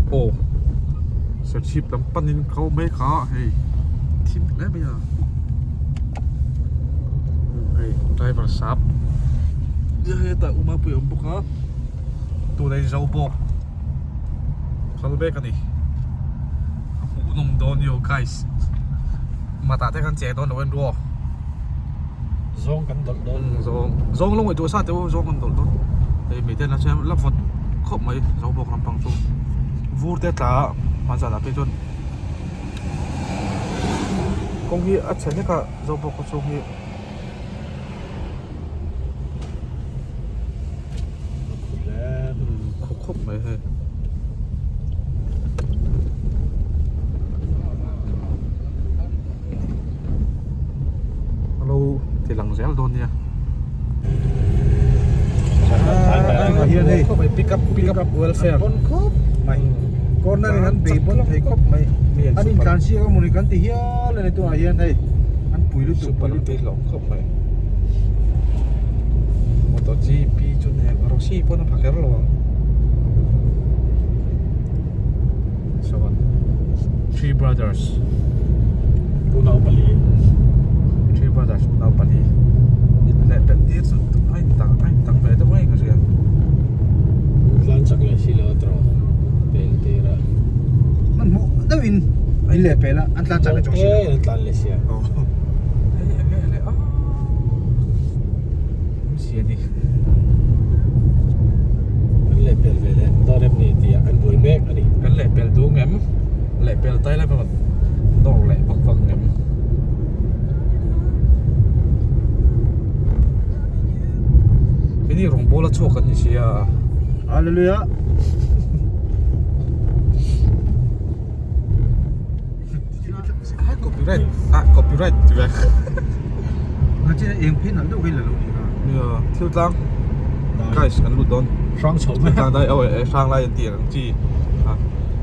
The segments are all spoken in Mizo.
Aw Serchhip lam panin ka awm mek a hei thim hle mai a hei driver sap hetah u Mapuii a awm bawk a tunah in zo bawk kal mek a ni a hmuhnawm dawn yo guys matah te khan cheng dawn lo en ru aw. Zawng kan dawlh dawn. Zawng zawng lo ngaihtuah sa teuh zawng kan dawlh dawn. Hei mite na chuan la vawt khawp mai zo bawk lampang chu vur te tla a hmanzah lah phei chuan kawng hi a chhe hlek a zo bawk khaw chhung hi. Khaw khawp mai hei. Alo ti lang zel dawn nia. Pick up pick up welfare bon khawp mai corner in an bei bon thei khawp mai an in tlan siak a mawni kan ti hial a ni tunah hian hei an pui lutuk super an tui hlawm khawp mai motor gp chu nen rosy pawn a pha kher lo ang sawn three brothers unau pali three brothers unau pali in leh pelh tir chu a in tang a in tang ve deuh ngei ka hria tlan chak leh si lo a tawng pel tir a hmanhmawh deuh in in leh pel a an tlan chak leh chuang si lo an tlan leh sia hei enge leh a awmzia ni Kan lehpel ve leh dawn em ni tih ah kan buai mek a ni. Kan lehpel duh ngem? Lehpel tai lai pawh dawr leh vak vak ngem? Keini rawngbâwl a chhuak kan ni sia. Hallelujah. Copyright ah copyright ti ve. Nga che eng phen al deuh hi la lo ni kha. Nia thil tlang guys kan lut dawn. Hrang chho Thil tlang dai aw e hrang lai an ti ang chi a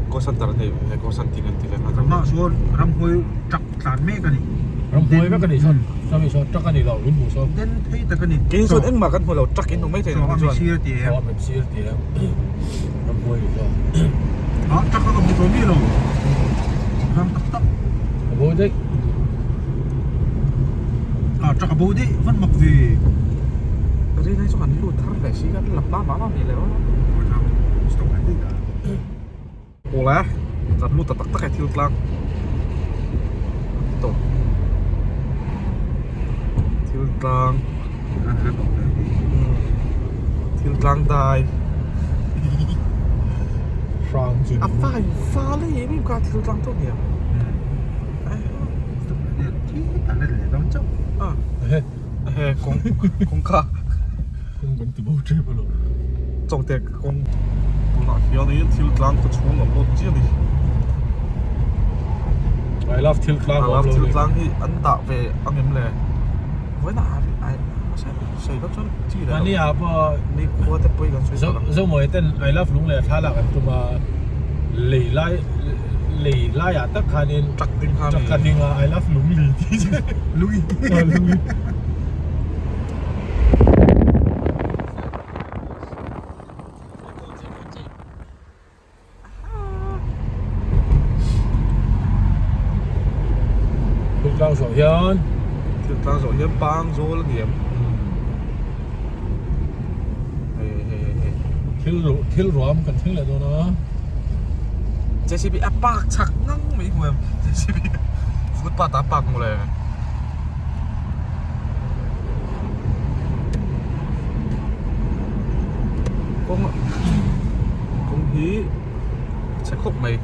call center an nei he call center an ti ve Ram ah sawn ramhuai truck tlan mek a ni. Ramhuai vek a ni sawn sawmi sawn truck a ni lo min hmuh sawn. Den phei tak a ni. Kei sawn engmah kan hmu lo truck in hmu mai thei Chaw a mihsir ti em. Chaw a mihsir ti em. Ramhuai ni sawn. Ah truck a ka hmu tawh mi lo. Ram tak tak. A bo daih. Ah truck a bo daih van mak ve. Rin ai chu kan lut thar leh si kan la hma mah mah mi leh aw. Stop leh daih ta. Awle kan lut ta tak tak e thil tlang tawp thil tlang thil tlang dai a fai fal a em em kha thil tlang tawp nia he kawng kawngka chawngte kawng tunah hianin thil tlang khaw chhung an lawt chiah a ni I love thil tlang I love thil tlang hi an dah ve ang em le vawiin ah sawi loh chuan chi leh mahni ah pawh ni khua te pawhin kan sawi zo zomawi ten I love lung leh thla lak an tum a lei lai lei laiah tak khanin truck ding kha truck a ding a I love lung li tih chu lungi lungi. Thil tlang zawh hian thil tlang zawh hian pang zawl a ni em hei hei hei hei thil thil ruam kan thleng leh dawn a JCB a park chak ngang mai hmu em JCB footpath ah a park mawle. Kawng kawng hi chhe khawp mai.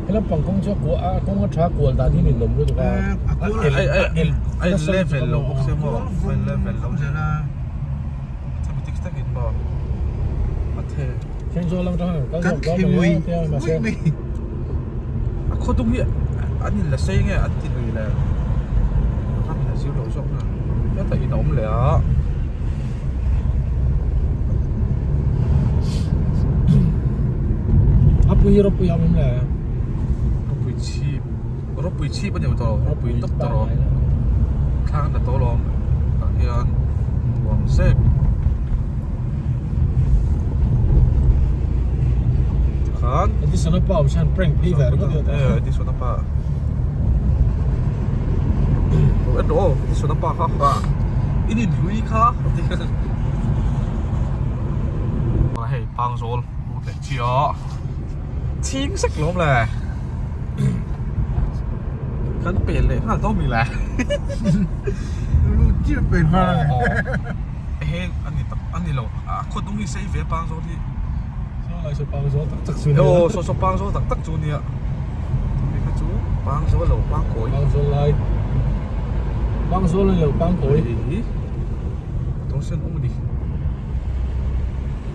He lampang kawng chu a kuah a kawng a tha kual dan hi ninawm lutuk a a in level lo bawk sia maw a in level lo chumi dik takin maw a the. Kan thli ngawih ngawih mai. A khaw dung hi an in la sei nge an ti lui le ram in a zir lo zawk na hetah in a awm leh a. A pui hi ropui a awm le. Ropui chhip ropui chhip a ni tawh ropui tawk tawh thlang na tawh lawm tah hian nuam zet. zek. Tikhan. Edison a pa awm hian prank phei ve ringawt ringawt a. Eh Edison a pa. Lo en rawh aw Edison a pa kha kha in in hlui kha a ti. Hei Pangzawl lut leh chiah. Chhing sek lawm le. Kan pel leh nghal tawh mi le. Lut chiah pel nghal a ni. Heng a ni tak a ni lo. A khaw dung hi sei ve pang zawk hi. Saw lai saw pang zawl tak tak chu nia. Aw saw saw pang zawl tak tak chu nia. Hei kha chu pang zawl lo pang kawi. Pang zawl lai. Pang zawl a ni lo pang kawi. Hei tawng sen awm a ni.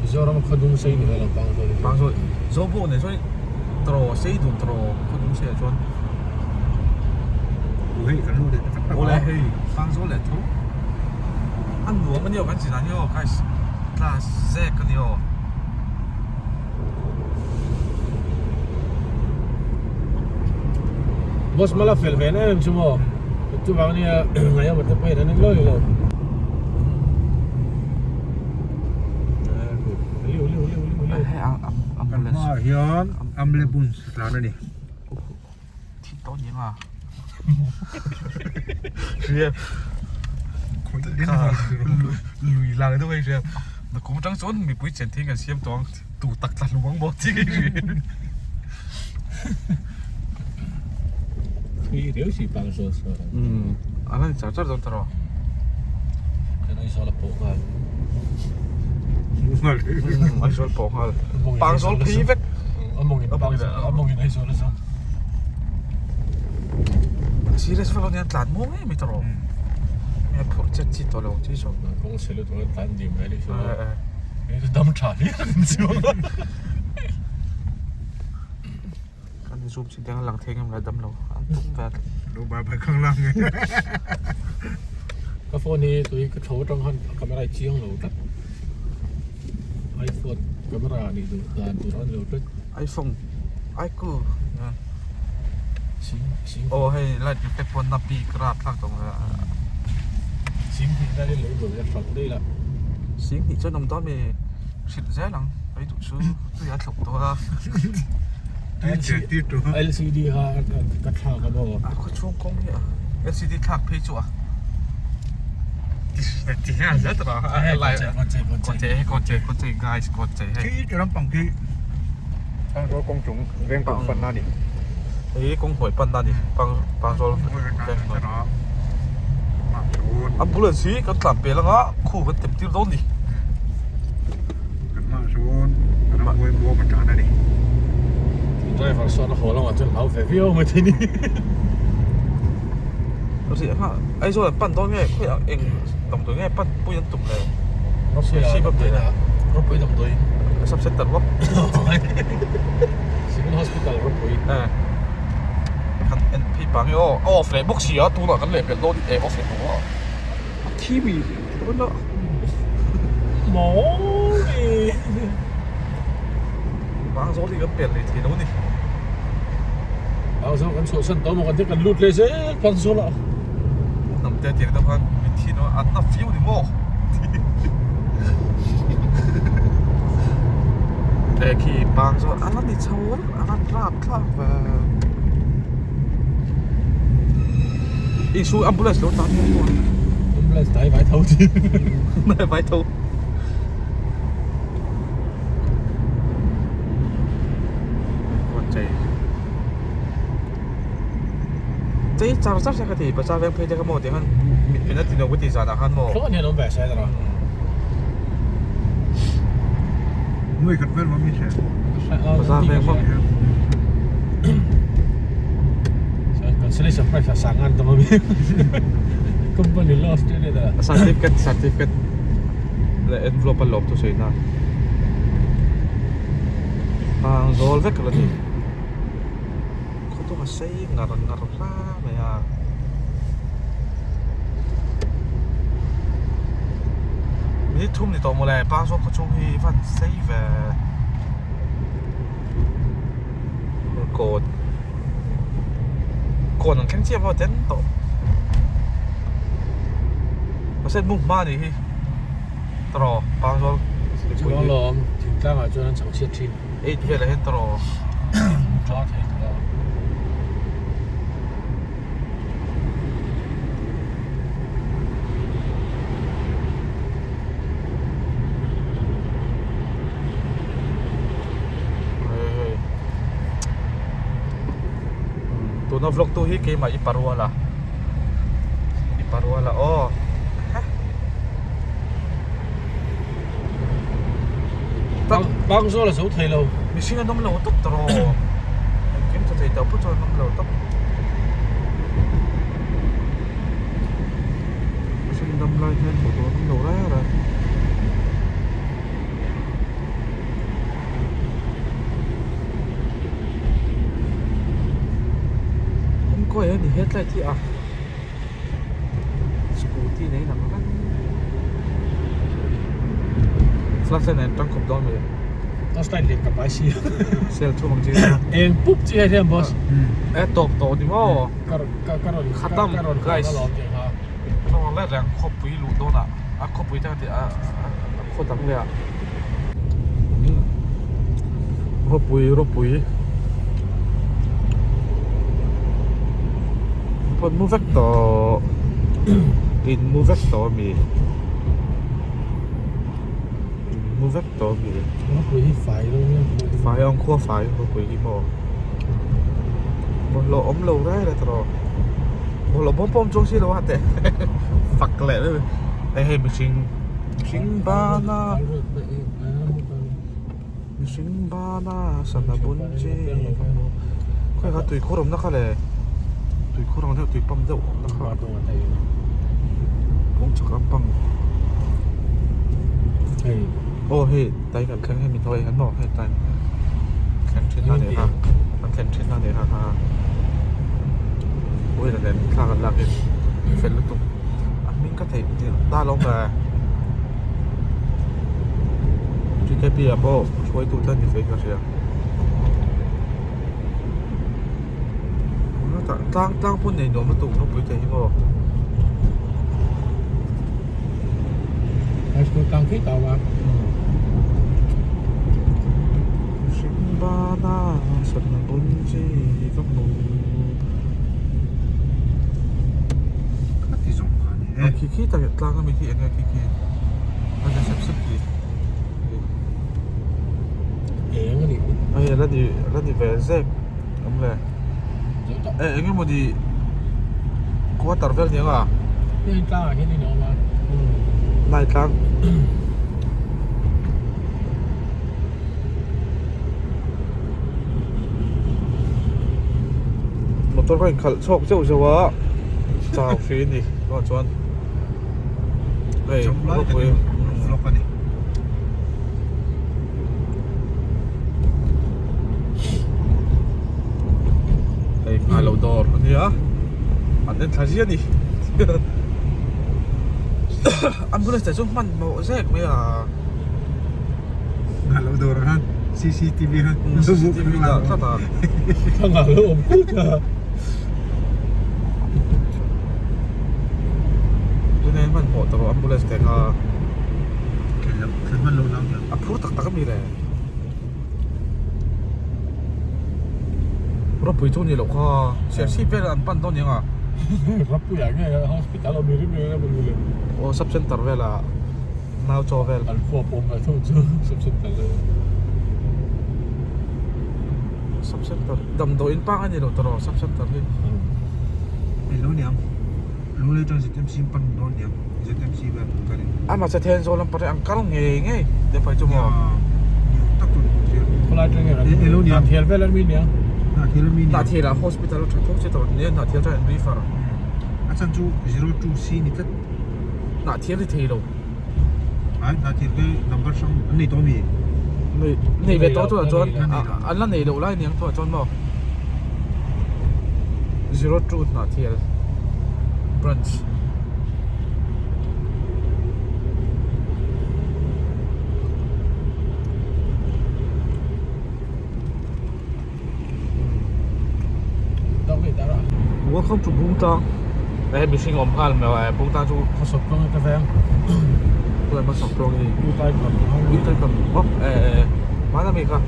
Mizoram khaw dung sei ni ve lo pang zawl hi. Pang zawl zawl pawh nei chuan tawraw sei dun tawraw khaw dung sei ah chuan. Aw hei kan lu leh tak tak a. Awle hei pang zawl leh tho. A nuam a ni aw kan chin ah ni aw guys class zek a ni aw. Boss mala fel ve em em chu maw chuvang ania ngaihawm te pawhin an en lawi lo. Kan hmaah hian ambulance a tlan a ni. Aizawl pawh nghal Pangzawl phei vek Serious vak lo nia tlan muang em mai tawh rawh phurh chet chi tawh lo chi zawk Kan zoom chin te lang thei ngam la dam lo an tum ve Lo bai bai khang lang nge. Ka phone hi tui ka tho atang khan camera hi chiang lo tlat. iPhone camera nih duh dan tur a ni lo tlat. iPhone iQOO aw hei light reflect pawn na bik rap thlak tawh mai a. Sing hnih vel hi lo dawh ila hrang daih la. Sing hnih chuan awm dawn mi hrilh zel ang ei duh chu tui a thlawk tawh a. LCD kha ka thlak a maw. A khaw chhung kawng hi a LCD thlak phei chu a ti hian zet a kawn che hei kawn che kawn che guys kawn che hei. Khi chu lampang khi Pangzawl kawng chung veng kawng panna a ni. Hei kawng hnuai panna a ni Pangzawl veng hnuai. Ambulance hi kan tlan pel anga khu kan tem tir dawn ni. Kan hmaah sawn ramhuai muang a tan a ni. Driver sawn a haw lamah chuan hlau ve viau mai thei ni. Riah kha Aizawl an pan dawn nge khawiah eng damdawi nge pan pui an tum le. Ropui damdawi. Sub center bawk. Civil Hospital Ropui. Kan en phei pang hi aw a off leh bawk si a tunah kan lehpelh dawn eh off leh tawh a. A thi mi dawn lo. Mawi. Pangzawl hi kan pel leh thei lo ni. Pangzawl kan chhuahsan tawh maw kan ti kan lut leh zel Pangzawl ah. Hnam te tiang deuh khan mitthi no an na fiu ni maw. Eh khi Pangzawl a la ni chho a la rap thlak ve. Isu ambulance lo tan maw maw. Ambulance dai vai tho chi. Dai vai tho. Kawn chei. Chei char char se ka ti bazaar veng phei te kha maw tih khan mit min a ti lo ka ti zanah khan maw. Thlawh hian awm ve se tawh. Nuai khat vel mami se. Bazaar veng maw. Cancellation price a sang an tam ami. Company loss te ne da. Certificate certificate leh envelope a lawm thusawi na ang zawl vek la ni khawtuk a sei ngar ngar hla mai a minute thum ni tawh mawle pang zawl khawchhung hi van sei ve kawn kawn an thleng chiah maw den tawh mahse hmun hma a nih hi. Tawh Pangzawl mipui hi. Lawm thingtlangah chuan an chhangchhiat thin. Eight velah hian tawh. Tha thei tawh a. Hei hei tuna vlog tu hi keimah i paruala i paruala aw Bang zawl a zo thei lo. Mihring an awm lo tawp tawh rawh. Engkim tha thei tawh pawh chuan an awm lo tawp. Mihring dam lai hian hmuh tur an awm lo reng reng. Kawng kawi a ni headlight hi a. Scooty nei lang reng Flashlight nen tang khawp dawn mai Flashlight lian ka pai si Sel thum ang chi Eng pup chi hei hian boss E tawp tawh ni maw Ka ka ka rawn Khatam ka rawn guys ka lawm tih kha Tawng let reng khawpui luh dawn ah a khawpui te ka ti a a khaw dang leh ah Ropui ropui Pawn mu vek tawh in mu vek tawh ami in mu vek tawh ami Ropui hi fai lo nge fai ang khua fai ropui hi maw bawlhhlawh awm lo reng reng tawh bawlhhlawh bawm pawh awm chuang si lo a teh fak leh hei hei mihring mihring bana. Mihring bana sana bun chi ka hmu khawi kha tuikhur awmna kha le tuikhur ang deuh tui pump deuh awmna kha kawng chhak lampang aw hei tai kan thleng hemi hnuaiah hian maw hei tai thlen thin na nih kha kan thlen thin na nih kha kha wheel nen thla kan lak in fel lutuk a hming ka theih nghilh ta lo mai. TKP ah pawh hruaitu te ni fein ka hria tlang tlang pawh nei nuam lutuk ropui thei hi maw high school tlang khi tau a mihring bana satna bun chi ka hmu ka ti zawng kha ni e khi khi tak tlang ami khi enge khi khi a ti sep sep khi eng ani hei ala ni ala ni ve zek awm le e enge maw ni quarter vel ni anga hei tlang ah hian in awm a lai tlang motor ka inkhalh chhuak zeuh zeuh a chau hri a ni tunah chuan hei ropui vlog a ni hei nghal lo dawr a nia an en thla zia a ni ambulance te chu hmanhmawh zek mai a. Nghal lo dawr ah khan CCTV khan CCTV dah tlat a. Ka nghal lo awm kut a. Tuna hian hmanhmawh tawh ambulance te kha. Thlen hman lo lang hian. A phur tak tak ami le. Ropui chu ni loh kha. Serchhip vel an pan dawn niang a. Ropui ah nge hospital awm i rim reng a ni le. Aw sub center velah. Nau chaw vel. An khua pawm ve tho chu sub center le. Sub center damdawiin pang a ni lo tawh sub center hi. Hei lo niang Lunglei chuan ZMC an pan dawn niang ZMC vel an kal in. A mahse Thenzawl lam pawh hi an kal ngei ngei te phei chu maw. Niang tak chu an hmu zel. Khawlai tang nge Hei lo niang. Hnahthial vel an mi niang. Hnahthial an mi niang. Hnahthial ah hospital a tha tho che tawh nia Hnahthial chuan an refer. A chhan chu 02C ni tlat. Hnah thial hi thei lo. Ai hnah thial khi number hrang an nei tawh ami? Nei nei ve tawh chuan chuan an la nei loh lai aniang chuan chuan maw 02 hnah thial branch. Welcome to Bungtlang. Hei mihring awm nghal mai a Bungtlang chu Khawsawp tawng ka veng. Malsawmtluangi. U Tai Kam oh eh eh hmana mi kha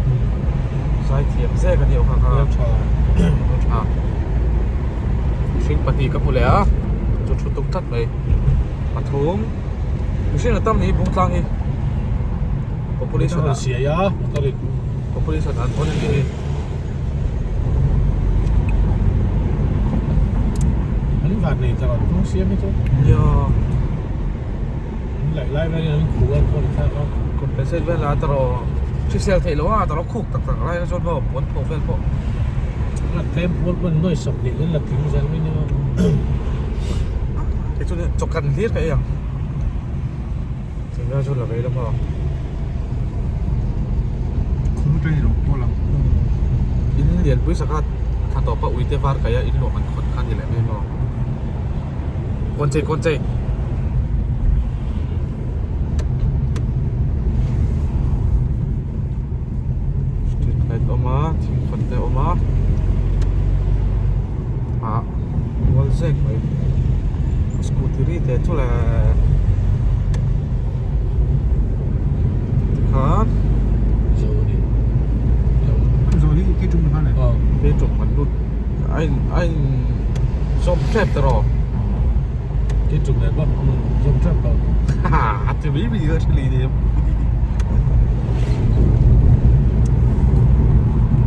zaithiam zek a ni kha kha tha mihring pahnih ka hmu leh a chu thu tum tlat mai pathum mihring a tam ni bungtlang hi population ah population an pawn a ni hi. An van nei ta kawng siam hi chu. Nia. An laih lai velin an khu a khaw ni thlak a. Compensate vel a taraw hrisel theih loh a taraw khuk tak tak lai a chuan maw puan pho vel pawh. A tlem pawl pawn nuai 20 an la tling zel mai nia. Kei chu chawkan hlir ka ei ang. Chengah chu la vei lama. Khum atangin rawng pawl ang. In lianpui saka thla tawpa uite var kaia in luah man khawn kha a ni leh mai maw. Kawn chei kawn chei. Street light awm a thing khawn te awm a ah mual zek mai scooty ri te chu le tikhan Zo ni Zo hi ke tum khan aw ke tum kan lut a in a in zawm tep ta rawh ke tum nen bawk zawm tep lo ha ti mai mai ka hre leh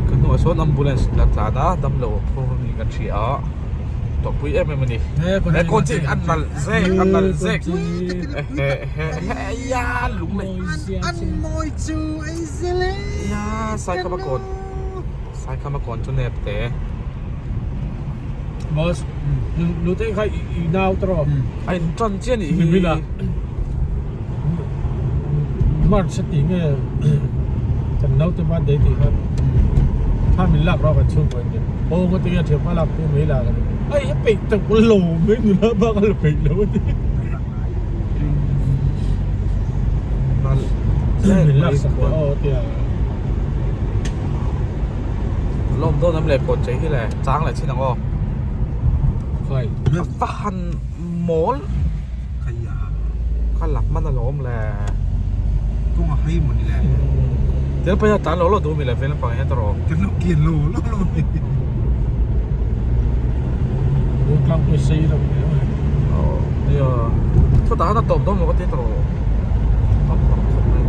Ka hnuah sawn ambulance la tlan a damlo a phur niin kan hria a tawrhpui em em a ni he kawn chi a nalh zek a nalh zek eia lung leh eia saikhama kawn saikhama kawn chu nep te boss nute kha i nau tawh a in tan chiah a nih hi. March a tih nge kan naute birthday tih kha kha min lak rawh kan chhungkaw in nia aw ka ti a thianpa lak tu mai la ka ti ai a peih tak lo mai nula bak a la peih lo a ti min lak sak teh aw a ti a. Lawm dawn em le kawn chei hi le chang leh chin ang aw. Khai. Va han mawl. Khaia. Kha la hman alawm le. Kawng a hai maw ni le. Tel pawh hian tlan lo lo duh mi le vel lampang hian tawh rawh. Kan lo kian lo lo lo mai. Bungtlang pawh i sei lo hle mai. Aw nia. Chutah khan a tawp dawn maw ka ti tawh rawh. Tam tak khawp mai.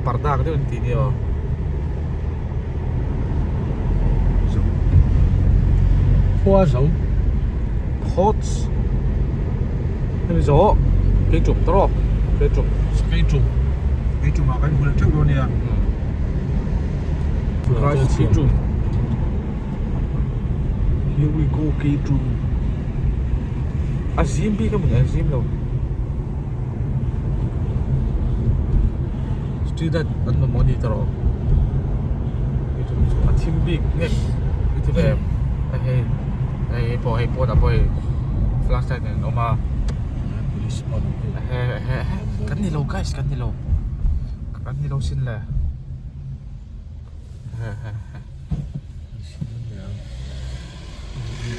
Parda ka deuh an tih nia aw. Khua zo. Coach hemi zawh kei tum ta rawh kei tum. Kei tum. Kei tum ah kan hmu leh theuh dawn nia. Guys kei tum. Here we go kei tum. A zim bik a mawni a zim lo. Street light an mamawh a ni ta rawh. A thim bik ngek i ti ve a hei hei pawh hei pawnah pawh hei flash light nen an awm a ehe ehe kan ni lo guys kan ni lo kan ni lo sin le ehe ehe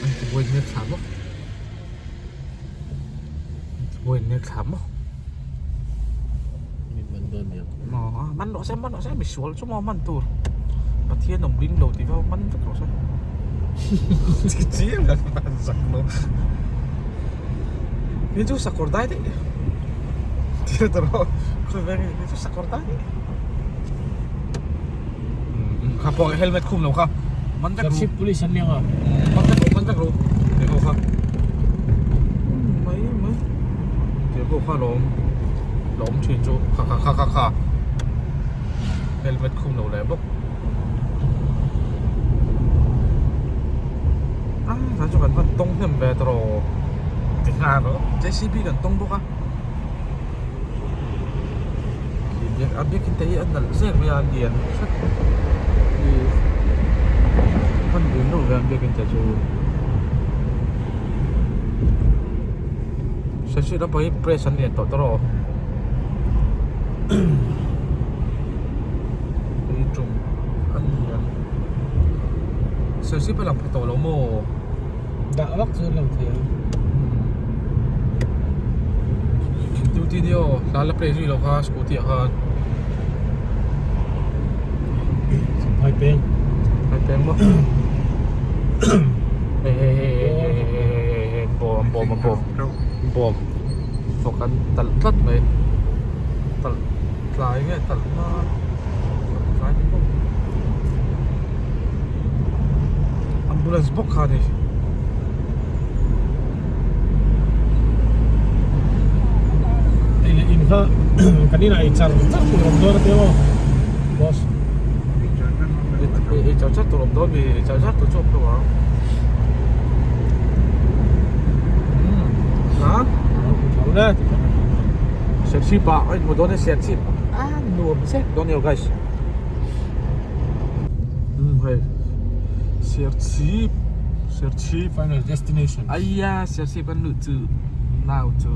an ti buai hmel thla maw an ti buai hmel thla maw. Maw man rawh se man rawh se misual chu maw man tur Pathian awm ring lo tih vau man vek rawh se chiang a zak lo ni chu sakawr dai daih thil ta rawh khawi veng ni chu sakawr dai daih kha pawh helmet khum lo kha man vek ru police an liang a man vek ru man vek ru tih ho kha mai mai tih ho kha lawm lawm thin chu kha kha kha kha kha helmet khum lo leh bawk a zan chu kan hman tawng hnem ve tawh ti nghal rawh J C B kan tawng bawk a. Biak a biakin te hi a nalh zek mai a lian hret hi hman dun deuh ve a biakin te chu Serchhip lampang hi press an lian tawh tawh hei tum a lian Serchhip a lang pha tawh lo maw. Dah vak chu an lang thei ang. Duty ni aw hla la play zui lo kha scooty ah khan. Champhai peng. Champhai peng maw. Hei hei hei hei hei hei hei hei hei bawm bawm a bawm bawm vawk an talh tlat mai talh tlai nge talh hma talh tlai ni bawk. Ambulance bawk kha a ni. Hei leh in kha kan inah ei char char tur awm dawn a tia maw boss. Ei char char tur awm dawn mi ei char char tur chu awm lo ang. Ha? Serchhip ah a inhmu dawn e serchhip a nuam zek dawn nia guys. Um hei Serchhip Serchhip Final destination Aiya Serchhip kan luh chu nau chu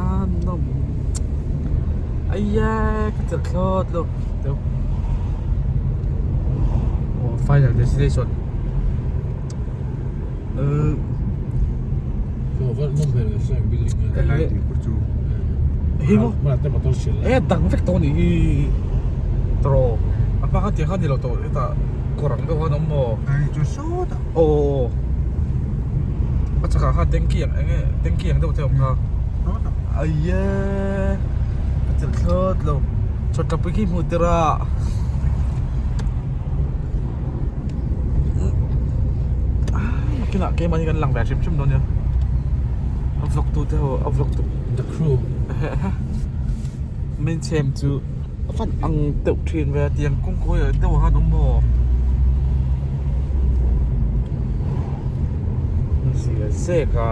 a nawm Aiya ka chelh thlawt lo deuh Aw final destination Uh E dang vek tawh a nih hi tawh a hma khan tiang khan ni lo tawh hetah kawr ang deuh khan a awm maw aw a chakah khan tanky ang eng nge tanky ang deuh te a awm kha aia ka chelh thlawt lo chawtlapui khi hmuh tir a. Nakinah keimahni kan lang ve hrim hrim dawn nia a vlog tu te ho a vlog tu the crew min chhem chu a fan ang deuh thin ve a tiang kawng kawi ah deuh khan awm maw zia zek a.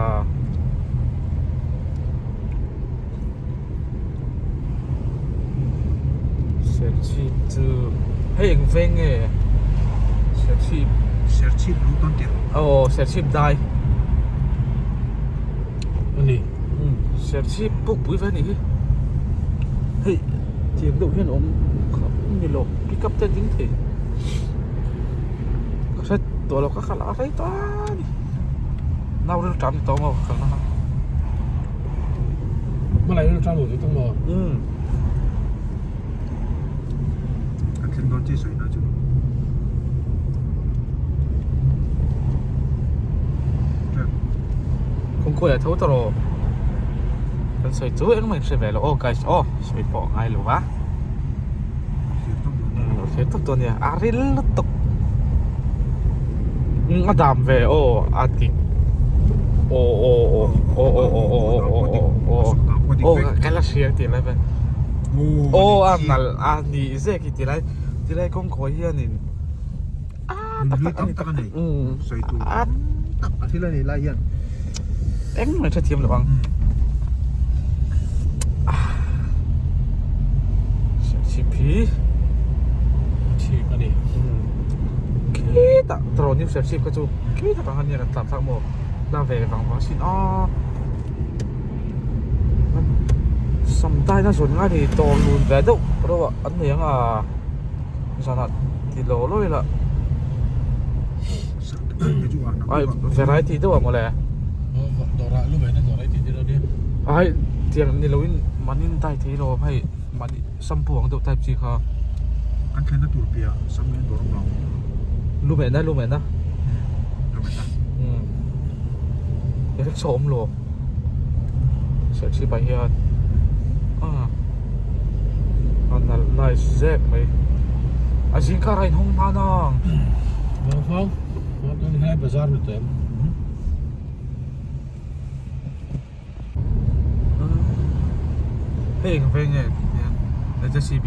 Serchhip chu hei eng veng nge Serchhip Serchhip lu tawn tirh aw Serchhip dai ani Serchhip pukpui ve anih hi hei tiang deuh hian awm khawp ni lo pick up te a ding thei ka hre tawh lo ka khalh a rei tawh a ni. Nau ril tam tawh maw ka kal na. Hmalai ril tam lo tawh maw? Um. Kan thleng dawn chi sawi na chu. Kawngkawi ah tho ta rawh. Kan sawi chu engmah in hre ve lo aw guys aw sawi pawh a ngai lo va. Thlir tawp dawn nia a ril lutuk a dam ve aw a dik aw aw aw aw aw aw aw aw aw aw aw ka la hria tih lai vel aw a nalh a ni zek hi tilai tilai kawngkawi hianin a tak tak ani tak ani a tak a thil a nih lai hian engmah hrethiam lo ang chhip hi chhip a ni khitah tawrh new serchhip kha chu khitah ang ania kan tlan thlak maw la ve vang vang sin a sam taina zawn ngai ni tawr lun ve deuh reuh a an nei ang a zanah ti law law ila ai variety deuh ah mawle ai tiang ni loin manin dye thei lo hei mahni shampoo ang deuh type chi kha kan thlenna tur piah sam hian dawr awm lo lu mehna lu mehna lu mehna rickshaw awm lo serchhip ah hian ah a nalh nice zek mai a zing kar a inhawng hman ang Hawng hawng helai bazar ni tawh em Hei eng veng nge JCB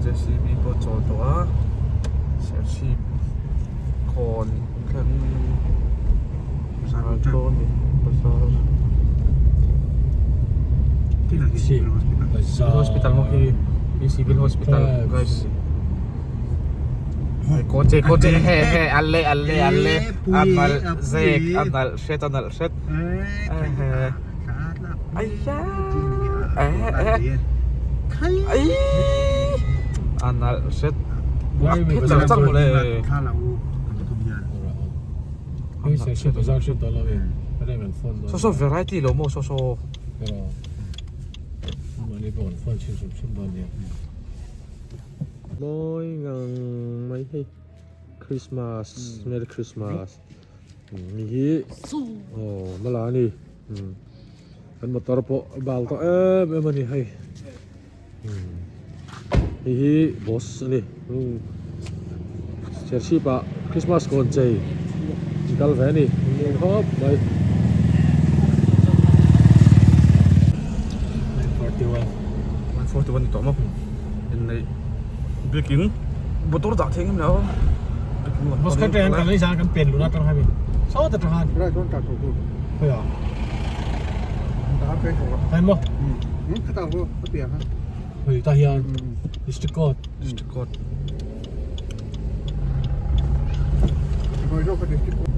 JCB pawh chawl tawh a Serchhip khawn thleng bazar. Civil Hospital. Civil Hospital maw khi hi Civil Hospital guys. Ko che ko che he he alle alle alle a nalh zek a nalh hret a nalh hret. Aiya a nalh hret a phet char char mawle. Saw saw variety lo maw saw saw. Mawi ngang mai hei Christmas Merry Christmas mi hi aw mala a ni kan motor pawh a bal tawh em em a ni hei hei hi boss a ni Serchhip ah Christmas kawn chei an kal ve a ni nuam khawp mai. 9:41 ni tawh maw inneih biakin motor dah thei ngem lo Mosque te an kal zan kan pen luna tang hami saw ta tang han Right don ta ko ko khoya ta pe ko tai mo ka ta ko ka pia ha hoi ta hian district court district court Hoi zo ka district court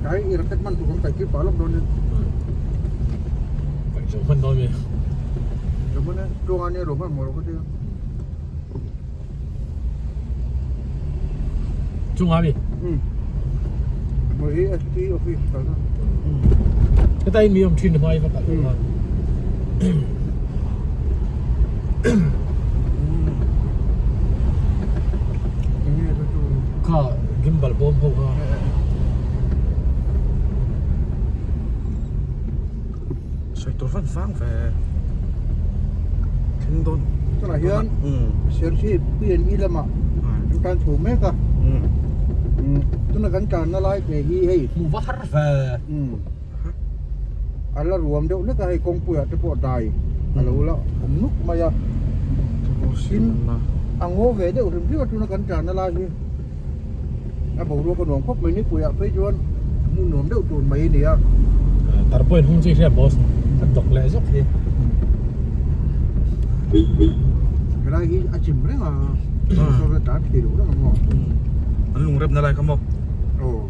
Kai i raket man tu kan kai ki palok don ni kai zo man don mi zo man tuang ani ro man mo ro ka ti Chung ami Mo hi SP office ka na Ka tai mi om thin mai va ka Kha gimbal bawm ho kha. Sawi tur van vang ve. Thleng dawn. Tunah hian Serchhip PNE lamah an tan chho mek a. Tuna kan tanna lai te hi hei. Hmuh va har ve. A la ruam deuh hlek a hei kawngpuiah te pawh dai a lo la awm nuk mai a. Tin a ngaw ve deuh hrim hrim a tuna kan tanna lai hi a boruak a nuam khawp mai nipuiah phei chuan hmun nuam deuh tur mai a ni a. Tarpaulin hung chu i hria boss a dawk leh zawk hi. Helai hi a chim reng a motor a tlan thei loh reng a maw. An lungrepna lai kha maw. Aw.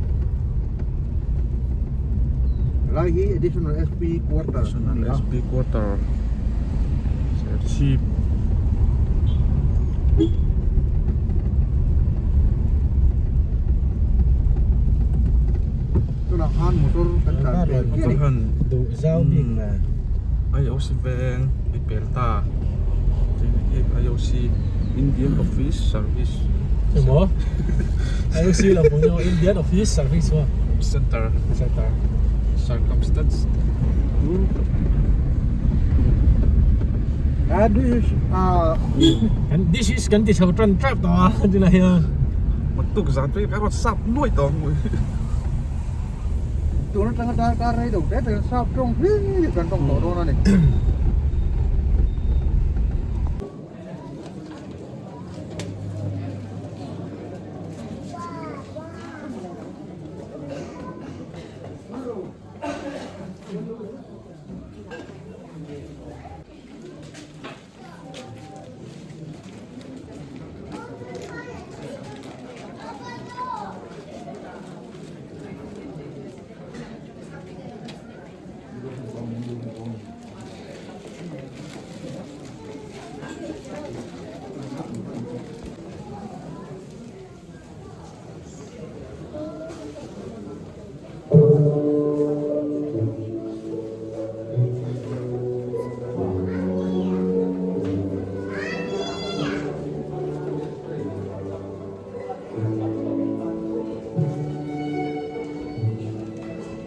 Helai hi additional SP quarter a ni a. SP quarter Serchhip. Tunah khan motor kan tlan pel chiah a ni. Duh zau bik ve. IOC veng i pel ta. IOC Indian Office Service. Emaw IOC lo pawh nge Indian Office Service maw? Center. Center. Circumstance. Ah, this is ah Kan this is kan ti chho tan tap tawh a tunah hian. Maktuk zan pawh hi ka rawn sap nuai tawh ang. Tun atanga dar kar rei lo te te sap tawng hlir kan tawng tawh dawn a ni.